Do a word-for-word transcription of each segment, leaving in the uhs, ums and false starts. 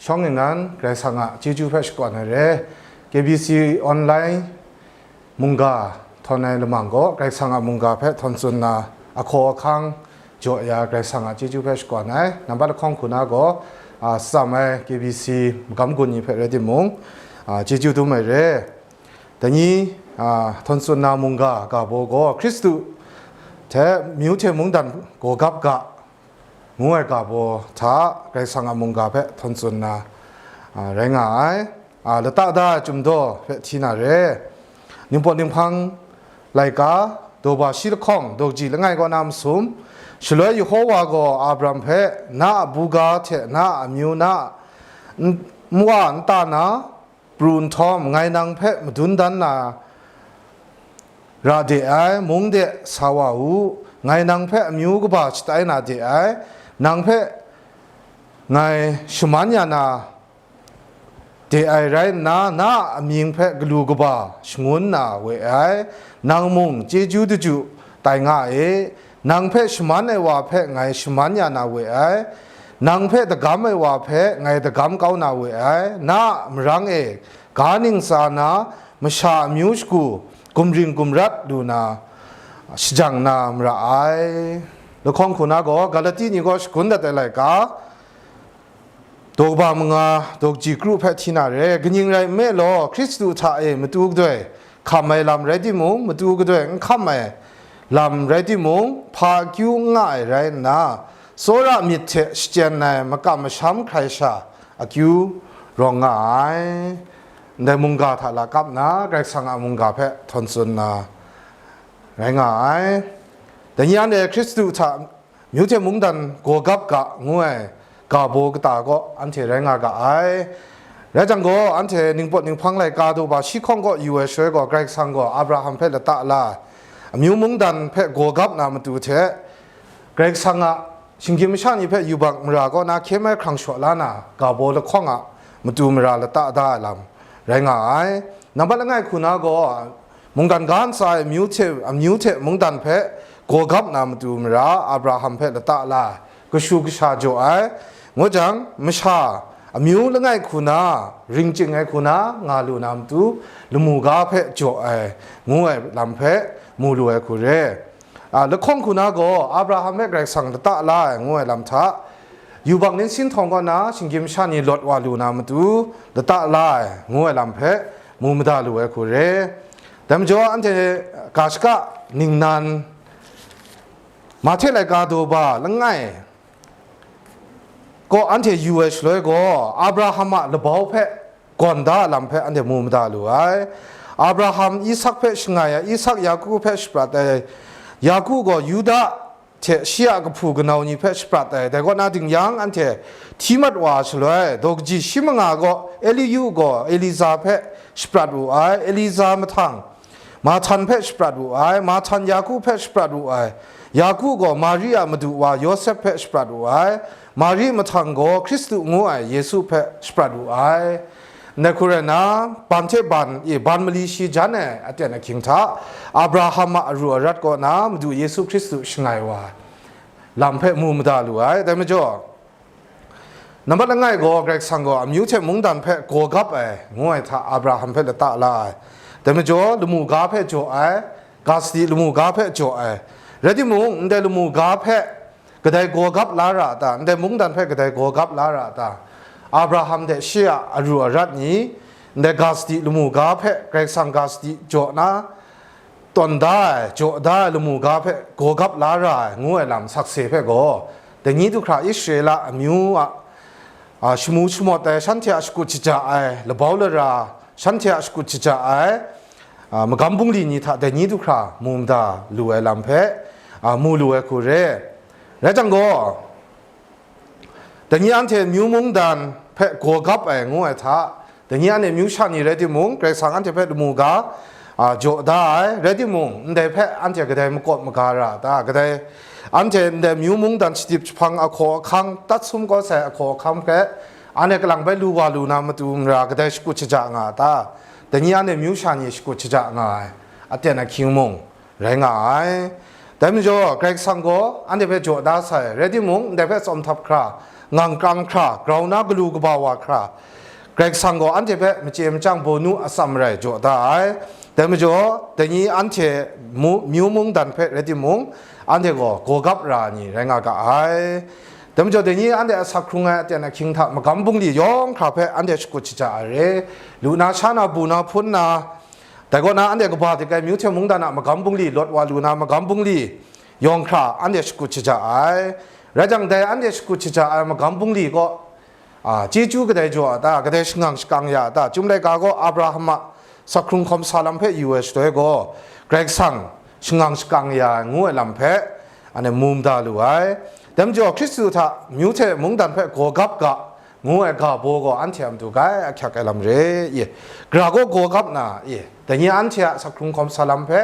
Shawng ningnan Karai Kasang a chyeju hpe shakawn ai re. K B C online mungga htawn ai lamang gaw Karai Kasang a mungga hpe htawn tsun na ahkaw ahkang jaw ya Karai Kasang a chyeju hpe shakawn ai. Nambat lahkawng hku na gaw, a, tsam ai K B C magam gun ni hpe rai timung, a, chyeju dum ai re. Dai ni, a, htawn tsun na mungga ga baw gaw Hkristu hte myu hte mungdan gaw gap ga, ngu ai ga baw hta Karai Kasang a mungga hpe htawn tsun na, a, rai nga ai. A, lata da ai chyum daw hpe hti na re. Ningpawt ninghpang laika, daw ba shi lahkawng, daw kaji langai kaw na masum, shaloi Yehova gaw Abraham hpe, na a buga hte na a amyu, na a n-, nwa nta na, pru nhtawm, ngai nang hpe madun dan na ra de ai, mung de sa wa u, ngai nang hpe amyu kaba shatai na de ai, nang hpe ngai shaman ya na de ai rai nna, na a amying hpe galu kaba shangun na we ai, nang mung chyeju daju tai nga e, nang hpe shaman ai wa hpe ngai shaman ya na we ai, nang hpe dagam ai wa hpe ngai dagam kau na we ai, na a marang e ga ning tsa na, masha amyu shagu gumring gumrat lu na, shajang na mara ai. Lahkawng hku na gaw Galati ni gaw shagun dat ai laika, daw ba manga, daw kaji kru hpe hti na re, kaning rai nme law, Hkristu hta e matu gadoi hkam ai lam rai timung, matu gadoi n hkam ai lam rai timung, hpa akyu n nga ai rai nna, tsawra myit hte shachyen ai makam masham hkrai sha akyu rawng nga ai. Ndai mungga hta la kap nna, Karai Kasang a mungga hpe htawn tsun na rai nga ai. Dai ni anhte Hkristu hta myu hte mungdan gaw gap ga ngu ai ga baw kata kaw anhte rai nga ga ai. Rai jang gaw, anhte ningpawt ninghpang laika daw ba shi hkawng kaw yu ai shaloi gaw, Karai Kasang gaw Abraham hpe lata la ai, amyu mungdan hpe gaw gap na matu hte, Karai Kasang a shinggyim masha ni hpe yubak mara kaw na hkye mai hkrang shaw la na, ga baw lahkawng a matu mara lata da ai lam rai nga ai. Nambat langai hku na gaw, mungdan ga ntsa ai amyu hte, amyu hte mungdan hpe gaw gap na matu mara Abraham hpe lata la ai, kashu kasha jaw ai, ngu jang, masha amyu langai hku na, ring chying ai hku na nga lu na matu, lamu ga hpe jaw ai, ngu ai lam hpe mu lu ai hku re. A, lahkawng hku na gaw, Abraham hpe Karai Kasang lata la ai, ngu ai lam hta, yubak ning sin htawng kaw na shinggyim sha ni lawt wa lu na matu, lata la ai, ngu ai lam hpe mu mada lu ai hku re. Dai majaw, anhte ga shaka ningnan, Mahte laika daw ba langai kaw anhte yu ai shaloi gaw, Abraham a labau hpe gawn da ai lam hpe anhte mu mada lu ai. Abraham Isak hpe shangai ai, Isak Yaku hpe shaprat ai, Yaku gaw Yuda hte shi a kahpu kanau ni hpe shaprat ai. Dai kaw na ding yang, anhte hti mat wa ai shaloi, daw kaji shi manga gaw Eliyu gaw Eliza hpe shaprat wu ai, Eliza mahtang Mahtan hpe shaprat wu ai, Mahtan Yaku hpe shaprat wu ai, Yaku gaw Mari a madu wa Yawsep hpe shaprat wu ai, Mari mahtang gaw Hkristu ngu ai Yesu hpe shaprat wu ai. Ndai hku rai nna, ban hte ban, e, ban mali shi jan ai aten ahkying hta, Abraham a aru arat kaw na Madu Yesu Hkristu shangai wa ai lam hpe mu mada lu ai. Dai majaw, nambat langai gaw, Karai Kasang gaw amyu hte mungdan hpe gaw gap ai, ngu ai hta Abraham hpe lata la ai. Dai majaw, lamu ga hpe jaw ai, ga sadi lamu ga hpe jaw ai. Rai timung, ndai lamu ga hpe kadai gaw gap la ra a ta? Ndai mungdan hpe kadai gaw gap la ra a ta? Abraham hte shi a aru arat ni, ndai ga sadi lamu ga hpe Karai Kasang ga sadi jaw na, tawn da ai, jaw da ai lamu ga hpe gaw gap la ra ai, ngu ai lam sakse hpe gaw, dai ni du hkra Israela amyu a, a, shamu shamawt ai, shanhte a shakut shaja ai, labau lara, shanhte a shakut shaja ai, a, magam bungli ni hta dai ni du hkra mu mada lu ai lam hpe, a, mu lu ai hku re. Rai jang gaw, dai ni anhte myu mungdan hpe gaw gap ai ngu ai hta, dai ni anhte myu sha ni rai timung, Karai Kasang anhte hpe lamu ga, a, jaw da ai, rai timung, ndai hpe anhte kadai makawp maga ra a ta? Kadai, anhte ndai myu mungdan shadip jahpang ahkaw ahkang, tat sum kau sai ahkaw ahkang hpe, anhte kalang bai lu wa lu na matu mara kadai shakut shaja nga a ta? Dai ni anhte myu sha ni shakut shaja nga ai, aten ahkying mung rai nga ai. Dai majaw, Karai Kasang gaw anhte hpe jaw da sai, rai timung, ndai hpe tsawm htap hkra, ngang krang hkra, grau na galu kaba wa hkra, Karai Kasang gaw anhte hpe machye machyang bawnu atsam rai jaw da ai. Dai majaw, dai ni anhte mu-, myu mungdan hpe rai timung, anhte gaw gawgap ra ai ni rai nga ga ai. Dai majaw, dai ni anhte asak hkrung ai aten ahkying hta magam bungli yawng hkra hpe anhte shakut shaja ai re. Lu na, sha na, bu na, hpun na, dai kaw na anhte kaba dik ai myu hte mungdan a magam bungli, lawt wa lu na magam bungli yawng hkra anhte shakut shaja ai. Rai jang, dai anhte shakut shaja ai magam bungli kaw, a, chyeju kadai jaw a ta, kadai shangang shakang ya a ta? Chyum laika gaw Abraham a sak hkrung hkawm sa lam hpe yu ai shaloi gaw, Karai Kasang shangang shakang ya ai ngu ai lam hpe anhte mu mada lu ai. Dai majaw, Hkristu hta myu hte mungdan hpe gawgap ga ngu ai ga baw gaw anhte a matu grai ahkyak ai lam re, i. Gara gaw gawgap na, i, dai ni anhte a sak hkrung hkawm sa lam hpe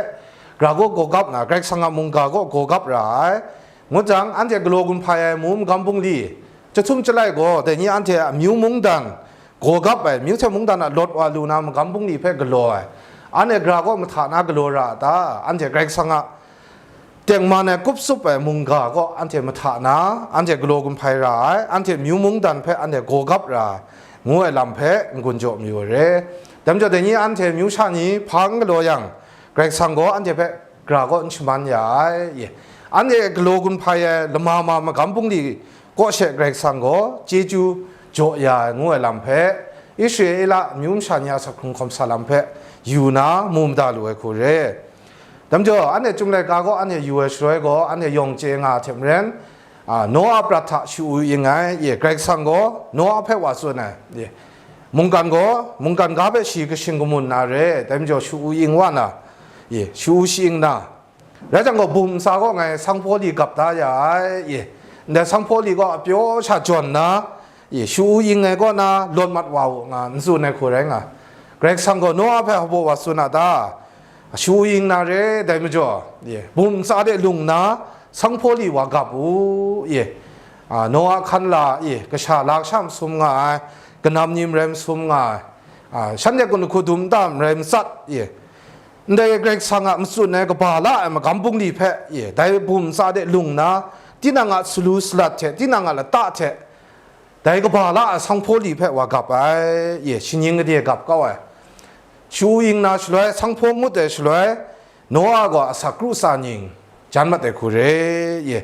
gara gaw gawgap na, Karai Kasang a mungga gaw gawgap ra ai. Ngut jang, anhte galaw gun hpai ai mu magam bungli, chyahtum chyalai gaw, dai ni anhte a myu mungdan gawgap ai, myu hte mungdan a lawt wa lu na magam bungli hpe galaw ai, anhte gara kaw mahta na galaw ra a ta? Anhte Karai Kasang a tengman ai kup tsup ai mungga kaw anhte mahta na, anhte galaw gun hpai ra ai, anhte myu mungdan hpe anhte gawgap ra ai, ngu ai lam hpe n-gun jaw mayu ai re. Dai majaw, dai ni anhte myu sha ni hpa n galaw yang, Karai Kasang gaw anhte hpe gara kaw n shaman ya ai, i. Anhte galaw gun hpai ai lama ma magam bungli kaw she Karai Kasang gaw chyeju jaw ya ai ngu ai lam hpe, Israela myu masha ni a sak hkrung hkawm sa lam hpe yu na mu mada lu ai hku re. Dai majaw, anhte Chyum laika gaw anhte yu ai shaloi gaw, anhte yawng chye nga ai hte maren, a, Noa prat hta shu-u ing ai, i, Karai Kasang gaw Noa hpe wa tsun ai, i, mungkan gaw, mungkan ga hpe shi kashing kamun na re, dai majaw shu-u ing wa na, i, shu-u shi-ing na, rai jang gaw, bum ntsa kaw ngai sanghpaw li gap da ya ai, i, ndai sanghpaw li gaw apyaw sha jawn na, i, shu-u ing ai kaw na lawt mat wa u, nga n tsun ai hku rai nga. Karai Kasang gaw Noa hpe hpaw wa tsun a ta? Shu-u ing na re, dai majaw, i, bum ntsa de lung na, sanghpaw li wa gap u, i, a, Noa hkan la, i, kasha la kasha masum nga ai, kanam ni marai masum nga ai, a, shanhte gun hku dum nta marai matsat, i, ndai Karai Kasang a matsun ai kaba la ai magam bungli hpe, i, dai bum ntsa de lung na, tinang a salu salat hte, tinang a lata hte, dai kaba la ai sanghpaw li hpe wa gap ai, i, shaning gade gap kau ai. Shu-u ing na shaloi, sanghpaw ngut ai shaloi, Noa gaw asak kru tsa ning jan mat ai hku re, i.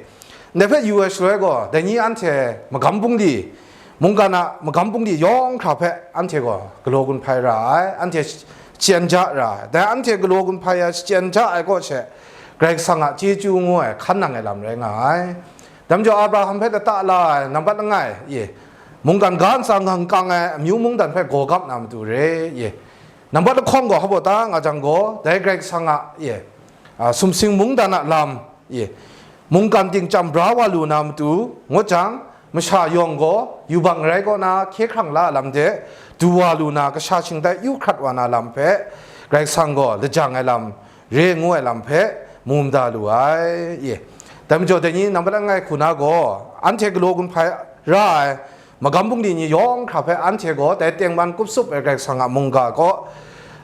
Ndai hpe yu ai shaloi gaw, dai ni anhte magam bungli, mungkan a magam bungli yawng hkra hpe anhte gaw galaw gun hpai ra ai, anhte shachyen ja ra ai. Dai anhte galaw gun hpai ai, shachyen ja ai kaw she, Karai Kasang a chyeju ngu ai hkan nang ai lam rai nga ai. Dai majaw, Abraham hpe lata la ai, nambat langai, i, mungkan ga ntsa ngang kang ai amyu mungdan hpe gawgap na matu re, i. Nambat lahkawng gaw hpaw ta nga jang gaw, dai Karai Kasang a, i, a, sumsing mungdan a lam, i, mungkan ting chyam bra wa lu na matu, ngut jang, masha yawng gaw yubak rai kaw na hkye hkrang la ai lam de du wa lu na, kasha shingtai yu hkrat wa na lam hpe Karai Kasang gaw lajang ai lam re ngu ai lam hpe mu mada lu ai, i. Dai majaw, dai ni nambat langai hku na gaw, anhte galaw gun hpai ra ai magam bungli ni yawng hkra hpe anhte gaw dai tengman kup tsup ai Karai Kasang a mungga kaw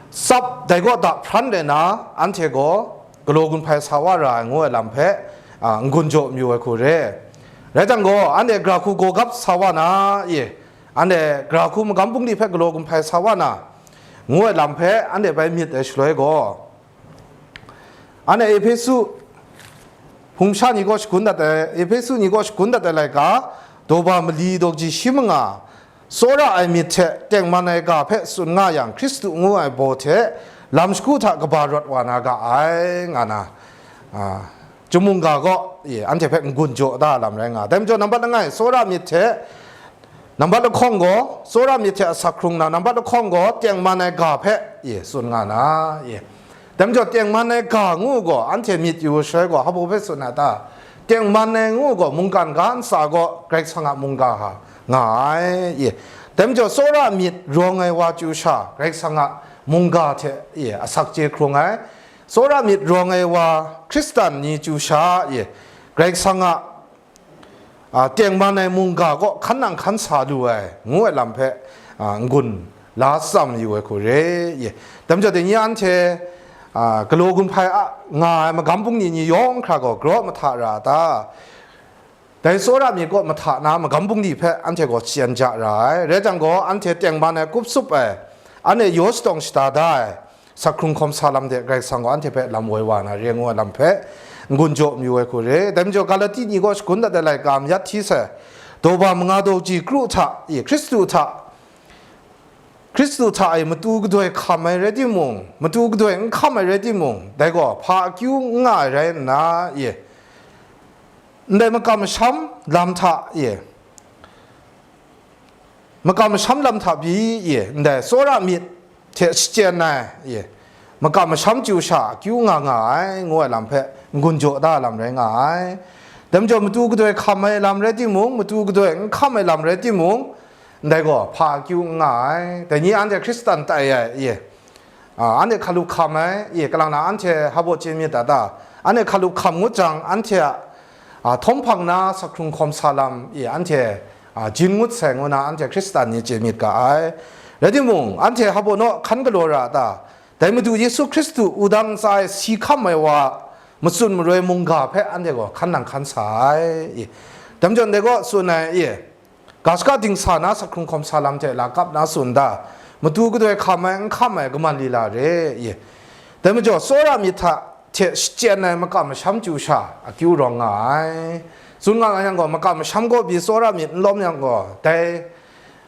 tsap, dai kaw da hpran le na, anhte gaw galaw gun hpai sa wa ra ai ngu ai lam hpe, a, n-gun jaw mayu ai hku re. Rai jang gaw, anhte gara hku gawgap sa wa na, i, anhte gara hku magam bungli hpe galaw gun hpai sa wa na, ngu ai lam hpe anhte bai myit ai shaloi gaw, anhte Ehpesu hpung sha ni kaw shagun dat ai, Ehpesu ni kaw shagun dat ai laika, daw ba mali daw kaji shi manga, tsawra ai myit hte tengman ai ga hpe tsun nga yang, Hkristu ngu ai baw hte lam shagu hta kaba rawt wa na ga ai, nga na, a, chyum mungga gaw, i, anhte hpe n-gun jaw da lam rai nga. Dai majaw, nambat langai, tsawra myit hte, nambat lahkawng gaw, tsawra myit hte asak hkrung na, nambat lahkawng gaw, tengman ai ga hpe, i, tsun nga na, i. Dai majaw, tengman ai ga ngu gaw, anhte myit yu ai shaloi gaw, hpaw hpe tsun na ta? Tengman ai ngu gaw, mungkan ga ntsa gaw, Karai Kasang a mungga nga ai, i. Dai majaw, tsawra myit rawng ai wa chyu sha, Karai Kasang a mungga hte, i, asak chye hkrung ai. Tsawra myit rawng ai wa, Hkristan ni chyu sha, i, Karai Kasang a a, tengman ai mungga kaw hkan nang hkan sa lu ai, ngu ai lam hpe, a, n-gun la tsam yu ai hku re, i. Dai majaw, dai ni anhte, A, galaw gun hpai a nga ai magam bungli ni yawng hkra gaw garaw mahta ra a ta? Dai tsawra myit kaw mahta na magam bungli hpe anhte gaw shachyen ja ra ai. Rai jang gaw, anhte tengman ai kup sup ai, anhte yaw shatawng shada da ai, sakhkrung hkawm sa lam de Karai Kasang gaw anhte hpe lam woi wa na re ngu ai lam hpe n-gun jaw mayu ai hku re. Dai majaw, Galati ni gaw shagun dat ai laika mayat hti sai, daw ba manga daw ji kru hta, i, Hkristu hta, Hkristu hta e matu gadoi hkam ai rai timung, matu gadoi n hkam ai rai timung, dai gaw hpa akyu n nga ai rai nna, i, ndai makam masham lam hta, i, makam masham lam hta pyi, i, ndai tsawra myit hte shachyen ai, i, makam masham chyu sha akyu nga nga ai, ngu ai lam hpe n-gun jaw da ai lam rai nga ai. Dai majaw, matu gadoi hkam ai lam rai timung, matu gadoi n hkam ai lam rai timung, ndai gaw hpa akyu n nga ai. Dai ni anhte Hkristan tai ai, i, a, anhte hkalup hkam ai, i, kalang na anhte hpa baw chye myit ta ta? Anhte hkalup hkam ngut jang, anhte a, a, htawm hpang na sakhkrung hkawm sa lam, i, anhte, a, jin ngut sai ngu na anhte Hkristan ni chye myit ga ai. Rai timung, anhte hpa baw naw hkan galaw ra a ta? Dai Madu Yesu Hkristu wudang ntsa e si hkam ai wa, matsun maroi mungga hpe anhte gaw hkan nang hkan sa ai, i. Dai majaw, ndai gaw tsun ai, i, ga shaka dingsa na sakhkrung hkawm sa lam hte la kap na tsun da, matu gadoi hkam ai, n hkam ai, kaman lila re, i. Dai majaw, tsawra myit hta hte shachyen ai makam masham chyu sha akyu rawng nga ai. Tsun nga nga yang gaw, makam masham kaw pyi tsawra myit n lawm yang gaw, dai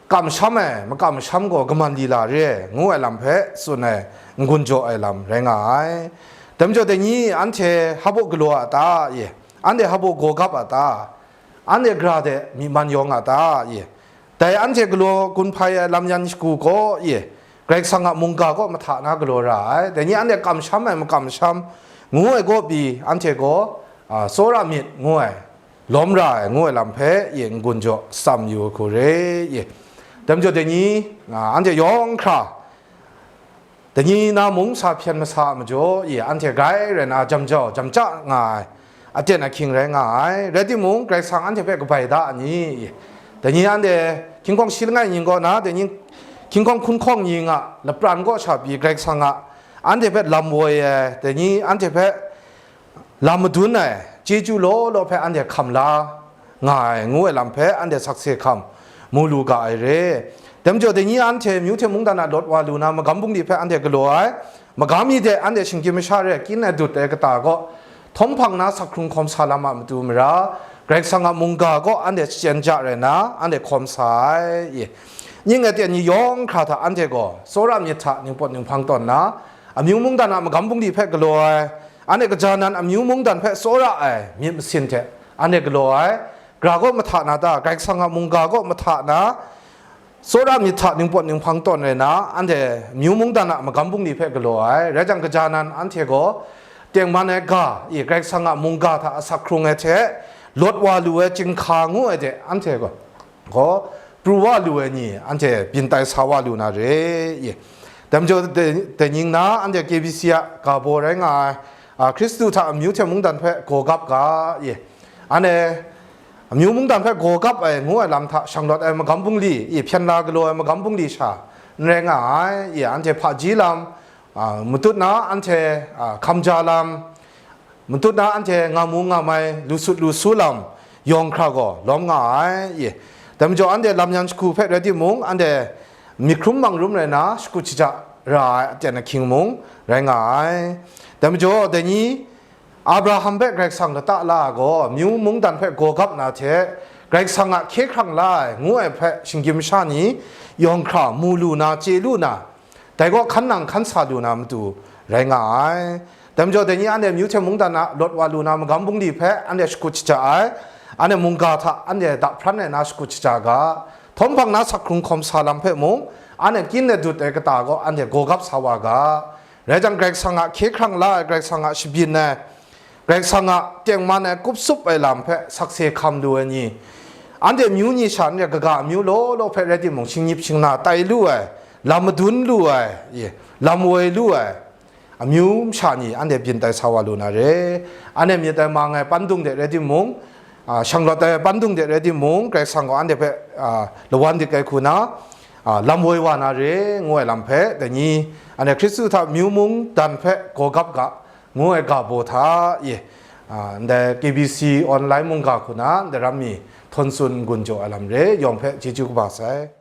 kamsham ai, makam masham gaw kaman lila re ai, ngu ai lam hpe tsun ai, n-gun jaw ai lam rai nga ai. Dai majaw, dai ni anhte hpa baw galaw a ta, i? Anhte hpa baw gaw gap a ta? Anhte gara de myi man yawng a ta, i? Dai anhte galaw gun hpai ai lam yan shagu gaw, i, Karai Kasang a mungga kaw mahta na galaw ra ai. Dai ni anhte kamsham ai, makam masham ngu ai kaw pyi, anhte gaw, a, tsawra myit ngu ai, lawm ra ai ngu ai lam hpe, i, n-gun jaw tsam yu ai hku re, i. Dai majaw, dai ni, a, anhte yawng hkra, dai ni na mung sa hpyen masa a majaw, i, anhte grai rai na jam jau, jam ja nga ai, aten ahkying rai nga ai. Rai timung, Karai Kasang anhte hpe kabai da a ni? I, dai ni anhte hkying hkawng shi langai ning kaw na, dai ni hkying hkawng hkun hkawng ning a lapran kaw sha pyi, Karai Kasang a anhte hpe lam woi ai, dai ni anhte hpe lam madun ai chyeju law law hpe anhte hkam la nga ai, ngu ai lam hpe anhte sakse hkam mu lu ga ai re. Dai majaw, dai ni anhte amyu hte mungdan a lawt wa lu na magam bungli hpe anhte galaw ai, magam mi de anhte shinggyim masha re ai kyin ai dut ai kata gaw, htawm hpang na sakhkrung hkawm sa lam a matu mara, Karai Kasang a mungga kaw anhte shachyen ja rai na, anhte hkawm sa ai, i. Ning ai ten ni yawng hkra hta anhte gaw tsawra myit hta ningpawt ninghpang tawn na, amyu mungdan a magam bungli hpe galaw ai, anhte kaja nan amyu mungdan hpe tsawra ai myit masin hte anhte galaw ai, gara kaw mahta na ta, Karai Kasang a mungga kaw mahta na, tsawra myit hta ningpawt ninghpang tawn rai na, anhte amyu mungdan a magam bungli hpe galaw ai, rai jang, kaja nan anhte gaw tengman ai ga, i, Karai Kasang a mungga hta asak hkrung ai hte lawt wa lu ai chyinghka ngu ai de, anhte gaw, gaw pru wa lu ai ni, anhte byin tai sa wa lu na re, i. Dai majaw, dai, dai ning na anhte K B C a ga baw rai nga ai, a, Hkristu hta amyu hte mungdan hpe gaw gap ga, i. Anhte amyu mungdan hpe gaw gap ai ngu ai lam hta shanglawt ai magam bungli, i, hpyen la galaw ai magam bungli sha n rai nga ai, i, anhte hpaji lam, a, matut na anhte, a, hkamja lam, matut na anhte nga mu nga mai, lu sut lu su lam yawng hkra gaw lawm nga ai, i. Dai majaw, anhte lam yan shagu hpe rai timung, anhte myit hkrum mang rum rai na, shakut shaja ra ai aten ahkying mung rai nga ai. Dai majaw, dai ni Abraham hpe Karai Kasang lata la ai gaw, amyu mungdan hpe gaw gap na hte, Karai Kasang a hkye hkrang la ai, ngu ai hpe shinggyim masha ni yawng hkra mu lu na, chye lu na, dai gaw hkan nang hkan sa lu na matu rai nga ai. Dai majaw, dai ni anhte amyu hte mungdan a lawt wa lu na magam bungli hpe anhte shakut shaja ai, anhte mungga hta anhte dahpran ai na shakut shaja ga, htawm hpang na sakhkrung hkawm sa lam hpe mung, anhte kyin ai dut ai kata gaw anhte gaw gap sa wa ga, rai jang, Karai Kasang a hkye hkrang la ai, Karai Kasang a shabyin ai, Karai Kasang a tengman ai kup sup ai lam hpe sakse hkam lu ai ni, anhte amyu ni sha n re, kaga amyu law law hpe rai timung, shingnip shingna tai lu ai, lam madun lu ai, i, lam woi lu ai amyu masha ni anhte byin tai sa wa lu na re. Anhte myit ai mang ai pandung de rai timung, a, shanglawt ai pandung de rai timung, Karai Kasang gaw anhte hpe, a, lawan dik ai hku na, a, lam woi wa na re, ngu ai lam hpe, dai ni, anhte Hkristu hta amyu mungdan hpe gaw gap ga, ngu ai ga baw hta e, a, ndai K B C online mungga hku na ndai ram mi htawn tsun n-gun jaw ai lam re, yawng hpe chyeju kaba sai.